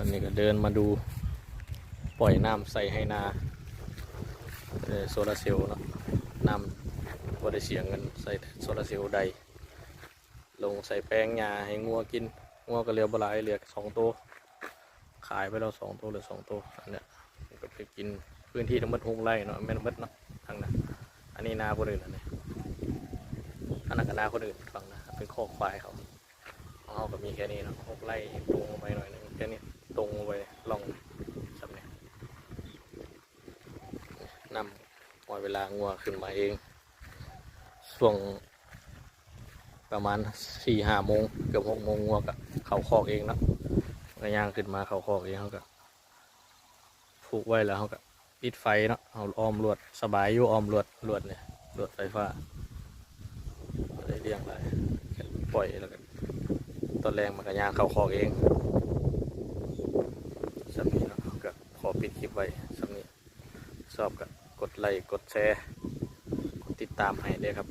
ອັນນີ້ກໍເດີນມາດູ ປ່ອຍນ້ຳໃສ່ໄຮ່ນາ ເອີ ໂຊລາເຊວເນາະ. ນ້ຳບໍ່ໄດ້ເສຍເງິນ ໃສ່ໂຊລາເຊວໄດ້ ລົງໃສ່ແປງຫຍ້າໃຫ້ງົວກິນ. ງົວກໍເຫຼືອບໍ່ຫຼາຍ ເຫຼືອສອງໂຕ ຂາຍໄປແລ້ວສອງໂຕ ເຫຼືອສອງໂຕ. ອັນເນີ້ຍກໍໄປກິນ ພື້ນທີ່ທັງໝົດຫົກໄຮ່ເນາະ ແມ່ນໝົດເນາະ ທາງນັ້ນ. ອັນນີ້ນາຄົນອື່ນ ອັນນີ້ ອັນນັ້ນກໍນາຄົນອື່ນ ຝັ່ງນັ້ນເປັນຄອກຄວາຍເຂົາ. ຂອງເຮົາກໍມີແຄ່ນີ້ເນາະ ຫົກໄຮ່ ຕົງລົງໄປໜ້ອຍໜຶ່ງ ແຄ່ນີ້ ຕົງລົງໄປລ່ອງສ່ຳນີ້. ນ້ຳຮອດເວລາງົວຂຶ້ນມາເອງ ຊ່ວງປະມານສີ່ຫ້າໂມງ ເກືອບຫົກໂມງ ງົວກໍເຂົ້າຄອກເອງເນາະ. ມັນກໍຍ່າງຂຶ້ນມາເຂົ້າຄອກເອງ ເຮົາກໍຜູກໄວ້ ແລ້ວເຮົາກໍ ຕິດໄຟເນາະ ເຮົາອ້ອມລວດ ສະບາຍຢູ່ ອ້ອມລວດ ລວດນີ້ ລວດໄຟຟ້າ ບໍ່ໄດ້ລ້ຽງຫຼາຍ ປ່ອຍ ແລ້ວກໍຕອນແລງມັນກໍຍ່າງເຂົ້າຄອກເອງ. ສ່ຳນີ້ເນາະ ກໍຂໍປິດຄລິບໄວ້ສ່ຳນີ້. ຊອບກໍກົດໄລ້ ກົດແຊ ກົດຕິດຕາມໃຫ້ເດີ້ຄັບ.